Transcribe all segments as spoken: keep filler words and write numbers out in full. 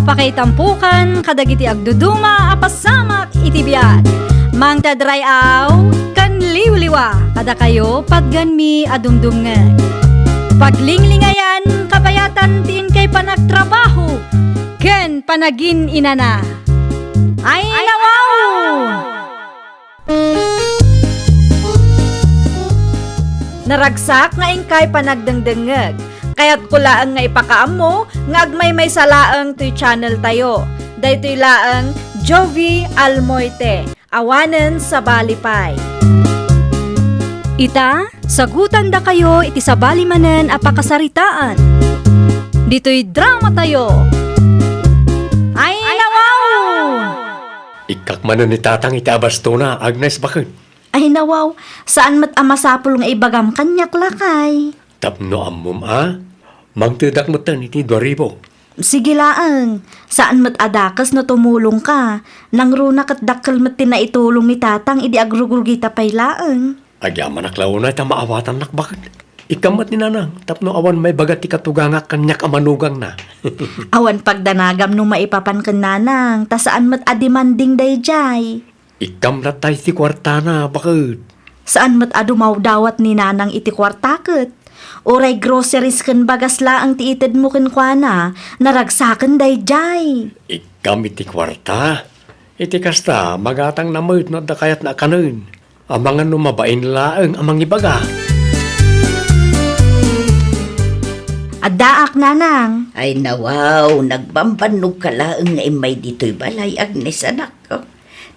Pakaitampokan kadagiti agduduma a pasamak iti biag. Mangted ray-aw ken liwliwa kadakayo patganmi a dumdumngeg. Paglinglingayan kabayatan ti inkay panagtrabaho ken panagin-inana. Ay, nawaw! Naragsak nga inkay panagdengdengngeg. Kayatko laeng nga ipakaammo nga agmaymaysa laeng toy channel tayo. Daytoy laeng Jovie Almoite, awanen sabali pay. Ita, sagutandakayo iti sabali manen a pakasaritaan. Ditoy drama tayo. Ay, nawaw! Ikkak manen ni Tatang iti abastona, Agnes, baket. Ay, nawaw, saan met a masapul nga ibagam kaniak, lakay. Tapno ammom a, mangtedak metten iti dua ribu. Sige laeng, saan met a dakes no tumulongka. Nangruna ket dakkel met ti naitulong ni Tatang idi agrugrugita pay laeng. Agyamanak la unay ta maawatannak, baket. Ikkam met ni Nanang, tapno awan maibaga ti katugangak kaniak a manugangna. Awan pagdanagam no maipapan ken Nanang, ta saan met a demanding daydiay. Ikkam latta iti kuartana, baket. Saan met a dumawdawat ni Nanang iti kuarta ket. Uray groceries ken bagas laeng ti itedmo kenkuana, naragsaken daydiay. Ikkam iti kuarta. Iti kasta, magatangna met no adda kayatna a kanen. Amangan no mabain laeng a mangibaga. Addaak, Nanang. Ay, nawaw, nagbambannogka laeng nga immay ditoy balay, Agnes, anakko.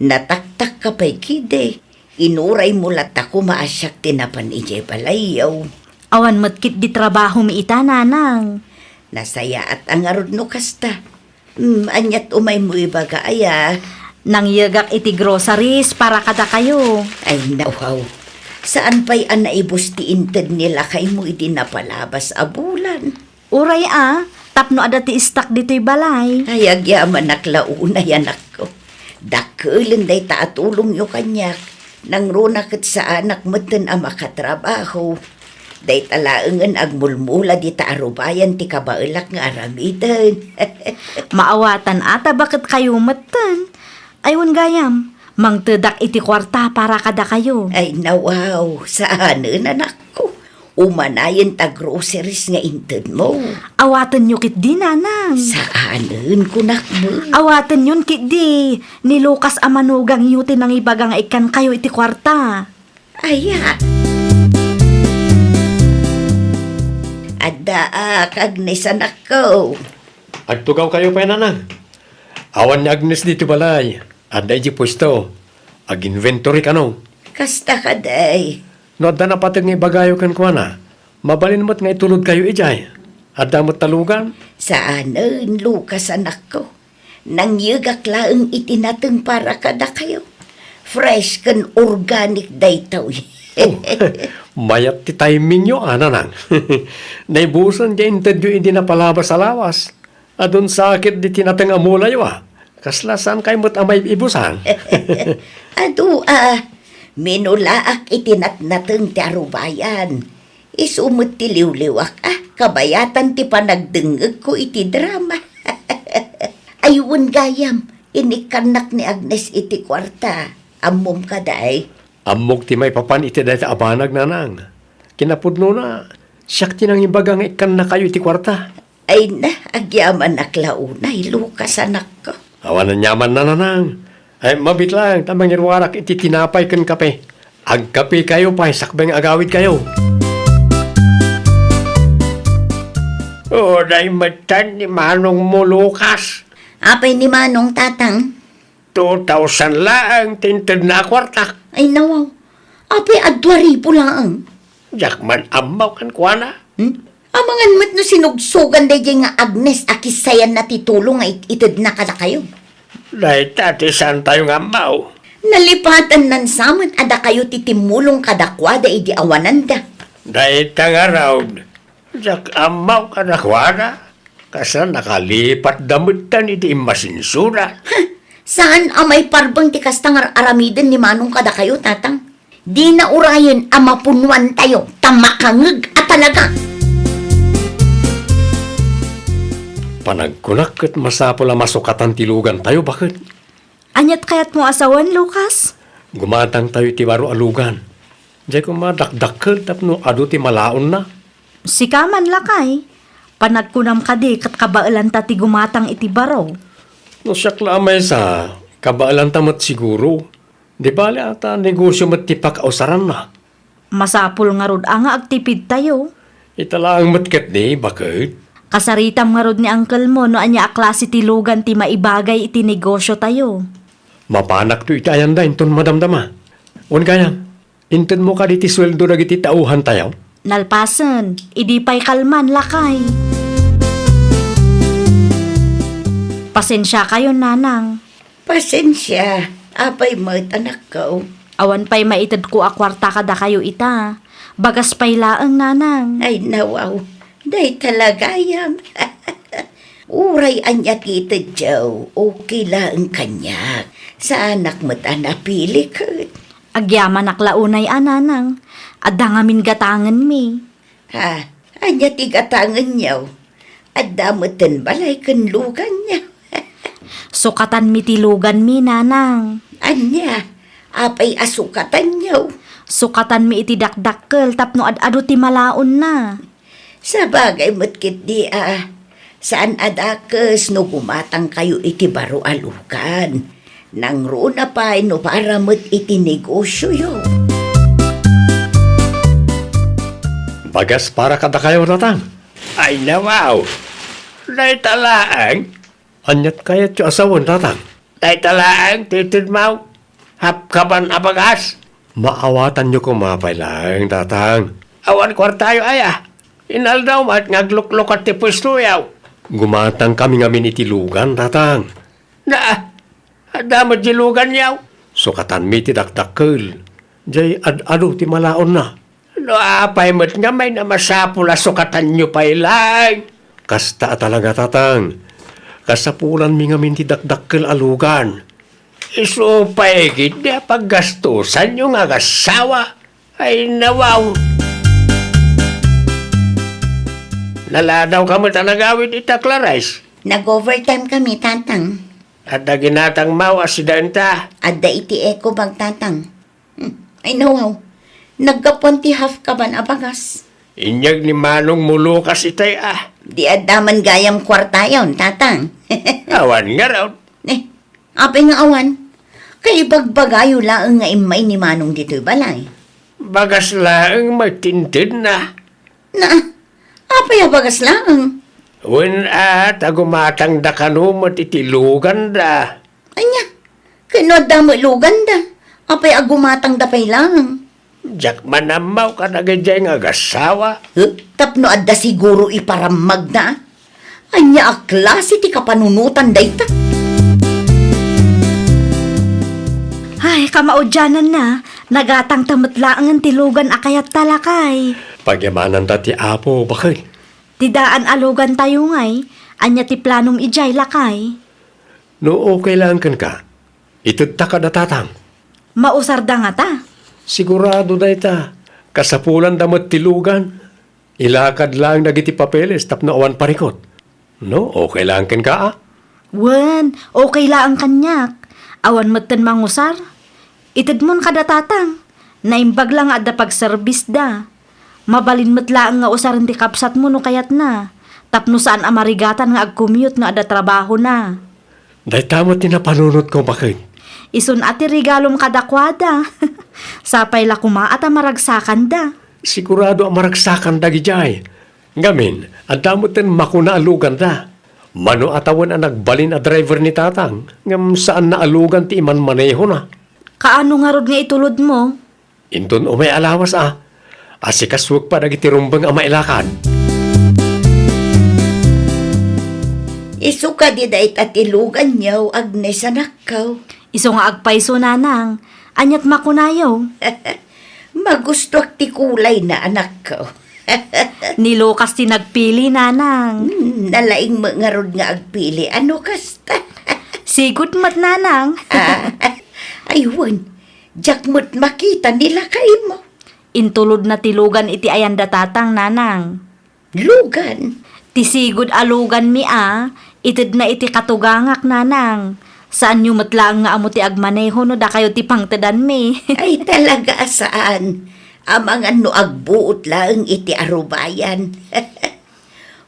Nataktakka pay ketdi. Inuraymo latta koma a siak ti napan idiay balayyo. Awan met ketdi trabahomi ita, Nanang. Nasayaat a ngarud no kasta. Hmm, ania't umaymo ibaga, aya? Nangyegak iti groceries para kadakayo. Ay, nawaw. Saan pay a naibus ti inted ni lakaymo idi napalabas a bulan? Uray a, tapno adda ti istak ditoy balay. Ay, agyamanak la unay, anakko. Dakkelen dayta a tulongyo kaniak. Nangruna ket saanak metten a makatrabaho. Dayta laengen agmulmula dita a rubayan ti kabaelak nga aramiden. Maawatan a ta baket kayo metten. Ay, wen gayam, mangtedak iti kuarta para kadakayo. Ay, nawaw, saanen, anakko. Umanayen ta groceries nga intedmo. Awatenyo ketdi, Nanang. Saanen, kunak met. Awatenyon ketdi. Ni Lucas a manugangyo ti nangibaga nga ikkankayo iti kuarta. Aya. Addaak, Agnes, anakko. Agtugawkayo pay, Nanang. Awan ni Agnes ditoy balay. Adda idiay puesto. Ag-inventory kano. Kasta kadi. No adda napateg nga ibagayo kenkuana, mabalin met nga itulodkayo idiay. Adda met ta lugan. Saanen, Lucas, anakko. Nangyegak laeng iti nateng para kadakayo. Fresh ken organic daytoy. Oh, mayat ti timingyo, a, Nanang. Naibusen ti intedyo idi napalabas a lawas. Adun sakit diti nateng a mulayo, a. Kasla saankayo met a maibusan? Adu, a. Minulaak iti natnateng ti arubayan. Isu met ti liwliwak a kabayatan ti panagdengngegko iti drama. Ay, wen gayam, inikkannak ni Agnes iti kuarta. Ammom kadi? Ammok ti maipapan iti dayta a banag, Nanang. Kinapudnona, siak ti nangibaga nga ikkannakayo iti kuarta. Ay na, agyamanak la unay, Lucas, anakko. Awan aniaman, Nanang. Ay, mabiit laeng ta mangiruarak iti tinapay ken kape. Agkapekayo pay sakbay nga agawidkayo. Uray metten ni manongmo, Lucas. Apay ni Manong, Tatang? Two thousand laeng ti intedna a kuartak. Ay, nawaw. Apay a dua ribu laeng? Diak man ammo kenkuana. Hmm? Amangan met no sinugsogan daydiay nga Agnes a kissayanna ti tulong nga it-, itedna kadakayo. Dayta ti saantayo nga ammo. Nalipatannan sa met a dakayo ti timmulong kadakuada idi awananda. Dayta ngarud, diak ammo kadakuada. Kasla nakalipatda metten iti immasinsiona. Huh! Saan a maiparbeng ti kasta nga ar-aramiden ni Manong kadakayo, Tatang? Dina urayen a mapunuantayo ta makangeg a talaga. Panagkunak ket masapul a masukatan ti lugantayo, baket. Aniat kayatmo a sawen, Lucas? Gumatangtayo iti baro a lugan. Diay koma dakdakkel tapno adu ti malaonna. Sika man, lakay. Panagkunam kadi ket kabaelanta ti gumatang iti baro? No siak la a maysa, kabaelanta met siguro. Di bale a ta negosio met ti pakausaranna. Masapul ngarud a nga agtipidtayo. Ita laeng met ketdi, baket. Kasaritam ngarud ni uncle mo no ania a klase ti lugan ti maibagay iti negosiotayo. Mapanakto iti ayanda inton madamdama. Wen gayam, intedmo kadi ti sueldo dagiti tauhantayo? Nalpasen, idi pay kalman, lakay. Pasensiakayon, nanang. Pasensia, apay met, anakko? Awan pay maitedko a kuarta kadakayo ita. Bagas pay laeng, nanang. Ay, nawaw. Dayta la gayam. Uray ania ti itedyo, okay laeng kaniak. Saanak met a napili ket. Agyamanak la unay a, nanang. Adda ngamin gatangenmi. Ha? Ania ti gatangenyo? Adda metten balay ken luganyo. Sukatanmi ti luganmi, nanang. Ania? Apay a sukatanyo? Sukatanmi iti dakdakkel tapno ad-adu ti malaonna. Sabagay met ketdi a saan a dakes no gumatangkayo iti baro a lugan. Nangruna pay no para met iti negosioyo. Bagas para kadakayo, tatang. Ay, nawaw. Dayta laeng. Aniat kayatyo a sawen, tatang? Dayta laeng ti itedmo. Hapkaban a bagas. Maawatanyo koma pay laeng, tatang. Awan kuartayo aya. Inaldaw met nga agluklukat ti puestoyo. Gumatangkami ngamin iti lugan, tatang. Na, adda met di luganyo. Sukatanmi ti dakdakkel. Diay ad-adu ti malaonna. No apay met ngamin a masapul a sukatanyo pay laeng? Kasta a talaga, tatang. Kasapulanmi ngamin ti dakdakkel a lugan. Isu pay ketdi a paggastosanyo nga agassawa. Ay, nawaw. Naladawka met a nagawid ita, Clarice? Nag-overtime kami, tatang. Adda ginatangmo a sidaenta? Adda iti eco bag, tatang. Hmm. Ay, nawaw. Naggapuan ti hapkaban a bagas. Inyeg ni manongmo Lucas itay a. Di adda man gayam kuartayon, tatang. Awan ngarud. Eh, apay nga awan? Kaibagbagayo laeng nga immay ni manong ditoy balay. Bagas laeng met ti intedna. Na, apay a bagas laeng? Wen a, ta gumatangda kano met iti luganda. Ania? Ket no adda met luganda, apay a gumatangda pay laeng? Diak man ammo kadagidiay nga agassawa. Huh? Tapno adda siguro iparammagda, a? Ania a klase ti kapanunotan dayta? Ay, kamaudiananna, nagatangta met laengen ti lugan a kayatta, lakay. Pagyamananta ti Apo, baket. Ti daan a lugantayo ngay, ania ti planom idiay, lakay? No okay laeng kenka, itedta kada tatang. Mausarda ngata? Sigurado dayta. Kasapulanda met ti lugan. Ilakad laeng dagiti papeles tapno awan parikut. No, okay laeng kenka, a? Wen, okay laeng kaniak. Awan metten mangusar. Itedmon kada tatang. Naimbag la nga adda pagserbisda. Mabalin met laeng nga usaren ti kabsatmo no kayatna, tapno saan a marigatan nga agcommute no adda trabahona. Dayta met ti napanunotko, baket. Isun a ti regalom kadakuada. Sapay la koma a ta maragsakanda. Sigurado a maragsakanda idiay. Ngamin, adda metten makuna a luganda. Mano a tawen a nagbalin a driver ni tatang, ngem saanna a lugan ti imanmanehona. Kaano ngarud nga itulodmo? Inton umay a lawas a, asikasuek pay dagiti rumbeng a mailakad. Isu kadi dayta ti luganyo, Agnes, anakko? Isu nga agpayso, nanang. Aniat makunayo? Magustuak ti kulayna, anakko. Ni Lucas ti nagpili, nanang. Hmm, nalaing met ngarud nga agpili. Ano kasta? Sigud met, nanang. Ah, ay, wen. Diak met makita ni lakaymo. Intulodna ti lugan iti ayanda tatang, nanang. Lugan? Ti sigud a luganmi a, itedna iti katugangak, nanang. Saanyo met laeng nga ammo ti agmaneho no dakayo ti pangtedanmi. Ay, talaga a saan. Amangan no agbuot laeng iti arubayan.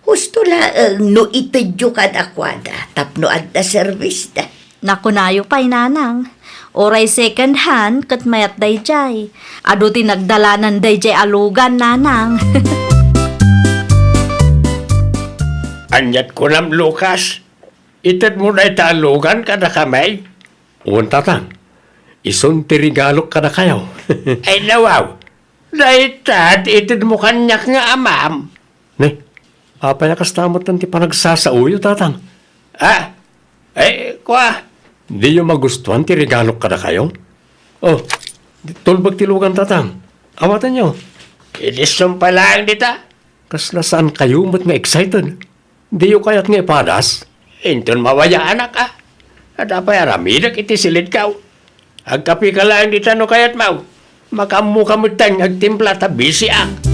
Husto laeng no itedyo kadakuada tapno adda serbisda. Nakunayo pay, nanang. Uray second hand, ket mayat daydiay. Adu ti nagdalanan daydiay a lugan, nanang. Aniat kunam, Lucas? Itedmo dayta a lugan kadakami? Wen, tatang. Isun ti regalok kadakayo. Ay, nawaw. Dayta ti itedmo kaniak nga amam. Ne, apay a kasta met ti panagsasaoyo, tatang? Ah, ay, kua. Diyo magustuan ti regalok kadakayo? Oh, tulbek ti lugan, tatang. Awatenyo. Idisso pay laeng dita. Kasla saan kayo met nga excited? Diyo kayat nga ipadas? Inton mawayaanak, a. Adda pay aramidek iti silidko. Agkapika laeng dita no kayatmo. Makaammoka metten nga agtimpla ta bisiak.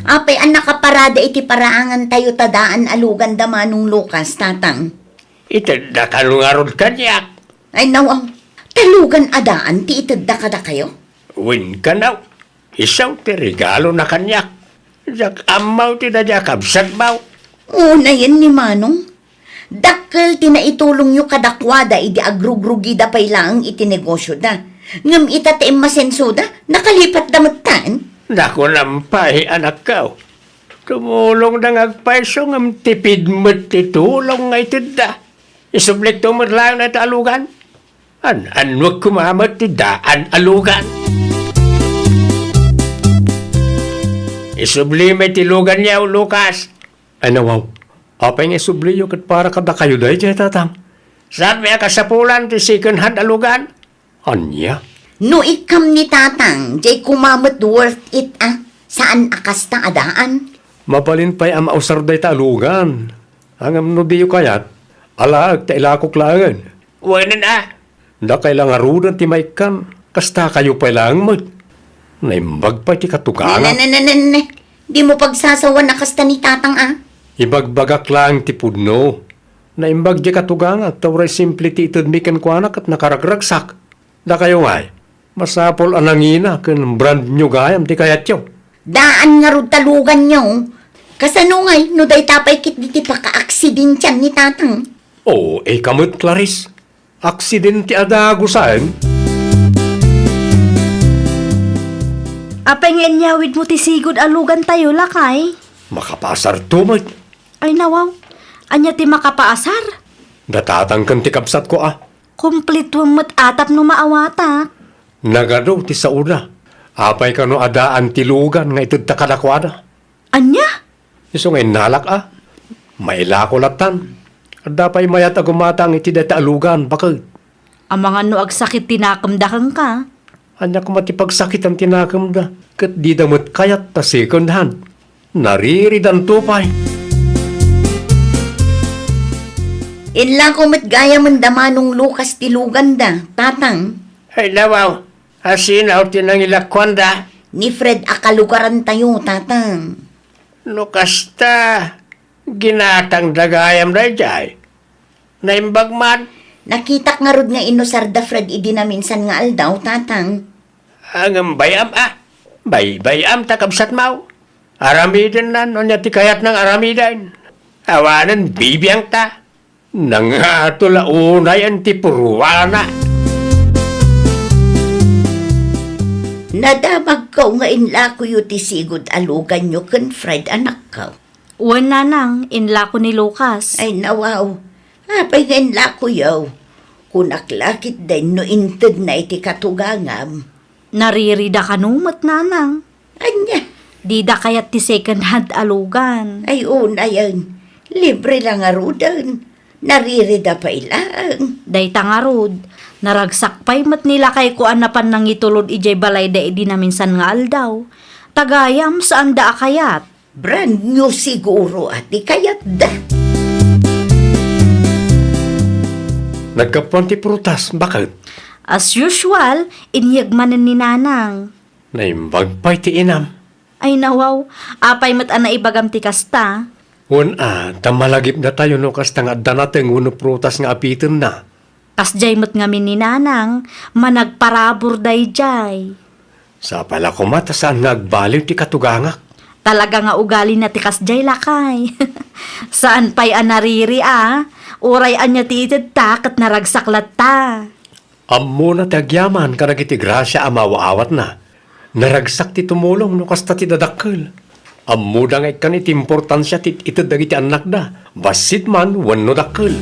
Apay a nakaparada iti paraangantayo ta daan a lugan da Manong Lucas, tatang? Itedda kano ngarud kaniak? Ay, nawaw. Ta lugan a daan ti itedda kadakayo? Wen kano. Isu ti regalona kaniak. Diak ammo ti daydiay a kabsatmo. Unayen ni Manong. Dakkel ti naitulongyo kadakuada idi agrugrugida pay laeng iti negosyoda. Ngem ita ti immasensoda, nakalipatda metten. Nakunam pay, anakko. Tumulongda nga agpayso ngem tipid met ti tulong nga itedda. Isublikto met laeng dayta a lugan. An-annuek koma met ti daan a lugan. Isublim ti luganyo, Lucas. Ay, nawaw. Apay nga isubliyo ket para kadakayo daydiay, tatang? Saanmi a kasapulan ti second hand a lugan? Ania? No ikkam ni tatang, diay koma met worth it, a. Saan a kasta a daan? Mabalin pay a mausar dayta a lugan. Ngem no diyo kayat, alaek ta ilakok laengen. Wen a. Dakay la ngaruden ti maikkan, kasta kayo pay laeng met. Naimbag pay ti katugangak. Ne, ne, ne, ne, ne. Dimo pagsasawan a kasta ni tatang, a. Ibagbagak laeng ti pudno. Naimbag diay katugangak ta uray simple ti itedmi kenkuana ket nakaragragsak. Dakayo ngay, masapul a nangina ken brand new gayam ti kayatyo. Daan ngarud ta luganyo. Kasano ngay no dayta pay ketdi ti pakaaksidentian ni tatang? O, ika met, Clarice. Aksidente a dagusen. Apay nga inyawidmo ti sigud a lugantayo, lakay? Makapaasarto met. Ay, nawaw. Ania ti makapaasar? Datatang ken ti kabsatko, a. Kumplituem met a tapno maawatak. Nagadu ti saoda. Apay kano a daan ti lugan nga itedta kadakuada? Ania? Isu nga innalak, a. Mailako lattan. Adda pay mayat a gumatang iti dayta a lugan, baket. Amangan no agsakit ti nakemda kenka. Ania koma ti pagsakitan ti nakemda, ket dida met kayat ta second hand. Nariridanto pay. Inlako met gayamen da Manong Lucas ti luganda, tatang. Ay, nawaw, asino ti nangilakuanda? Ni Fred a kalugarantayo, tatang. No kasta, ginatangda gayam daydiay. Naimbag man. Nakitak ngarud nga inusarda Fred idi naminsan nga aldaw, tatang. Ngem bay-am, a. Baybay-am ta kabsatmo. Aramidenna no ania ti kayatna nga aramiden. Awanen bibiangta. Nangato la unayen ti purruana. Nadamagko nga inlakoyo ti sigud a luganyo ken Fred, anakko. Wen, nanang, inlako ni Lucas. Ay, nawaw. Apay nga inlakoyo? Kunak la ketdin no intedna iti katugangam. Naririda kano met, nanang. Ania? Dida kayat ti second hand a lugan. Ay, unayen. Libre la ngaruden. Naririda pay laeng. Dayta ngarud, naragsak pay met ni lakayko a napan nangitulod idiay balayda idi naminsan nga aldaw. Ta gayam, saanda a kayat. Brand new siguro a ti kayatda. Naggapuan ti prutas, baket? As usual, inyeg manen ni Nanang. Naimbag pay ti inam. Ay nawaw, apay met a naibagam ti kasta? Wen a, ta malagipdatayo no kasta nga adda nateng wenno prutas nga apitenna. Kasdiay met ngamin ni Nanang, managparabur daydiay. Sapay la koma ta saan nga agbaliw ti katugangak. Talaga nga ugalina ti kasdiay, lakay. Saan pay a nariri a, uray ania ti itedta ket naragsak latta. Ammona ti agyaman kadagiti grasia a maaw-awatna. Naragsak ti tumulong no kasta ti dadakkel. Ammoda nga ikkan iti importansia ti ited dagiti annakda, bassit man wenno dakkel.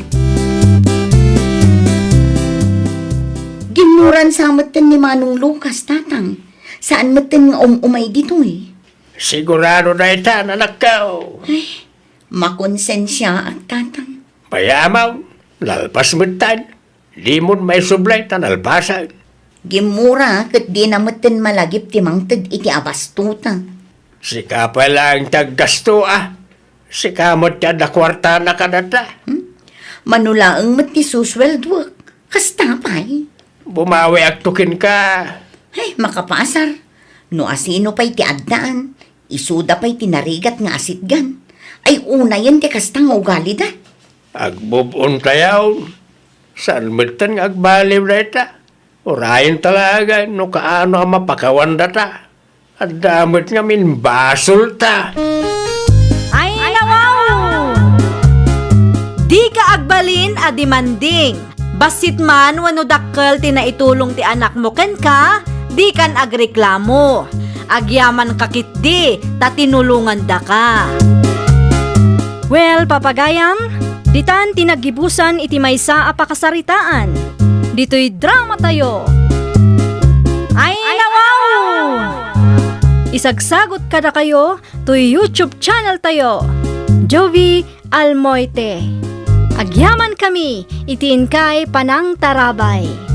Ginmuran sa metten ni Manong Lucas, Tatang. Saan metten nga um-umay ditoy. Sigurado dayta, anakko. Ay, makonsensiaak, Tatang. Bayamon, nalpas metten. Dimon maisublay ta nalpasen. Gimmura ket dina metten malagip ti mangted iti abastota. Sika pay laeng ti aggasto a. Sika met ti adda kuartana kadata. Hmm? Mano laeng met ti susueldoek. Kasta pay. Bumawiakto kenka. Ay, makapasar. No asino pay ti addaan, isuda pay ti narigat nga asitgan. Ay, unayen ti kasta nga ugalida. Agbub-ontayon. Saan metten nga agbaliw dayta? Urayen talaga no kaano a mapakawan data. Adda met ngamin basolta. Ay, nawaw! Dika agbalin a demanding. Bassit man wenno dakkel ti naitulong ti anakmo kenka, dikan agreklamo. Agyamanka ketdi ta tinulongandaka. Well, papagayam, ditan ti naggibusan iti maysa a pakasaritaan. Ditoy dramatayo. Ay, nawaw! Isagsagot kadakayo toy YouTube channel tayo, Jovie Almoite. Agyamankami iti inkay panangtarabay.